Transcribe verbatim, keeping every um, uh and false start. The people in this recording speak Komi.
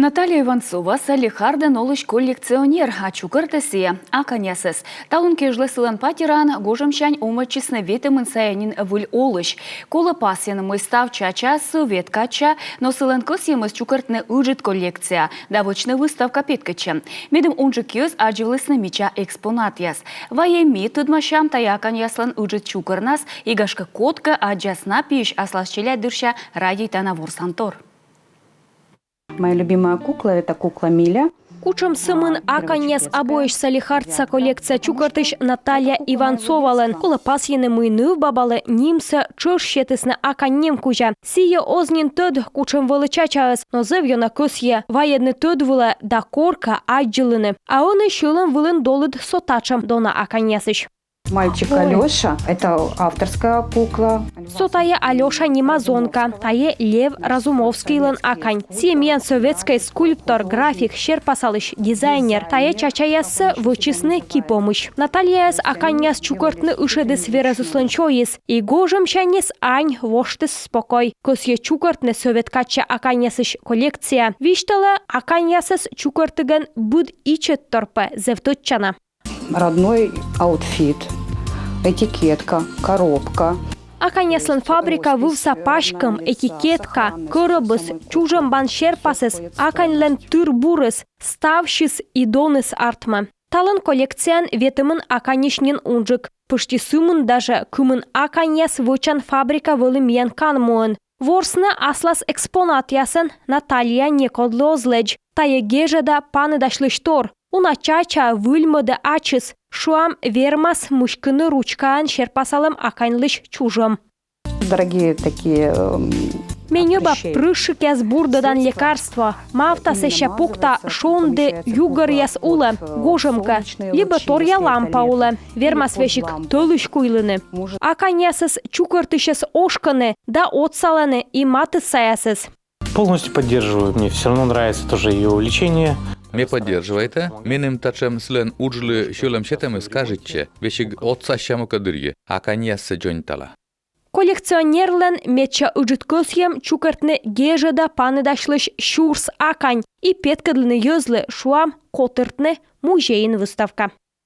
Наталья Иванцова Салехардын олысь коллекционер, а чукӧртӧ сійӧ аканьясӧс. Талун кежлӧ сылӧн патераын гожӧмсянь овмӧдчисны ветымын сайӧ нин выль олысь. Колӧ пасйыны, мый став чачаыс сӧвет кадся, но сылӧн кӧсйӧмыс чукӧртны ыджыд коллекция да вӧчны выставка петкӧдчӧм, медым унджык йӧз аддзывлісны мича экспонатъяс. Вайӧ ми тӧдмасям тайӧ аканьяслӧн ыджыд чукӧрнас, и гашкӧ кодкӧ аддзас на пиысь аслас челядьдырся радейтана ворсантор. Моя любимая кукла — это кукла Миля. Кутшӧм сӧмын аканьяс абуӧсь Салехардса коллекция чукӧртысь Наталья Иванцовалӧн. Колӧ пасйыны, мый нывбабалы нимсӧ тшӧтш сетісны акань ним кузя. Сійӧ оз нин тӧд, кутшӧм вӧлі чачаыс, но зэв ёна кӧсйӧ вайӧдны тӧд вылӧ да коркӧ аддзывлыны. А ӧні сьӧлӧм вылын долыд со татшӧм дона аканьясысь. Мальчик Алёша — это авторская кукла. Со тайӧ Алёша нима зонка, тайӧ Лев Разумовскийлӧн акань. Сійӧ миян сӧветскӧй скульптор, график, серпасалысь, дизайнер. Тайӧ чачаяссӧ вӧчисны Ки помысь. Натальяӧс аканьяс чукӧртны ышӧдіс верӧсыслӧн сёйыс. И гожӧмсяньыс ань воштіс спокой. Кӧсйӧ чукӧртны сӧвет кадся аканьясысь коллекция. Висьталӧ, аканьясӧс чукӧртігӧн быд ичӧттор пӧ зэв тӧдчана. Родной аутфит, этикетка, коробка. Аканьяслӧн фабрика вывса паськӧм, этикетка, кӧрӧбыс, чужӧмбан серпасыс, аканьлӧн тыр-бурыс — ставсьыс и доныс артмӧ. Талӧн коллекцияын ветымын аканьысь нин унджык. Пӧшти сымында жӧ кымын аканьяс вӧчан фабрика вӧлі миян канмуын. Ворсны аслас экспонатъясӧн Наталья некодлы оз лэдз. Тайӧ гежӧда паныдасьлысь тор. Уна чача выльмӧдӧ ачыс, шуам, вермас мыськыны ручкаӧн серпасалӧм аканьлысь чужӧм. Дорогие такие, эм, Ме ньӧба прыщикъяс бурдӧдан лекарство. Мавта сэсся пукта шонді югӧръяс улӧ, гожӧм кӧ, либӧ торъя лампа улӧ. Вермас весиг тӧлысь куйлыны. Аканьясӧс чукӧртысьӧс ошкӧны да отсалӧны и матыссаясӧс. Полностью поддерживаю. Мне всё равно нравится тоже её увлечение. Ме поддерживайта. Меным татшӧм сылӧн уджлы сьӧлӧм сетӧмыс кажитчӧ. Весиг отсасям окота дырйи, аканьяссӧ дзоньтала. Коллекционерлӧн медся ыджыд кӧсйӧм — чукӧртны гежӧда паныдасьлысь сюрс акань и петкӧдлыны йӧзлы, шуам, котыртны музейын выставка.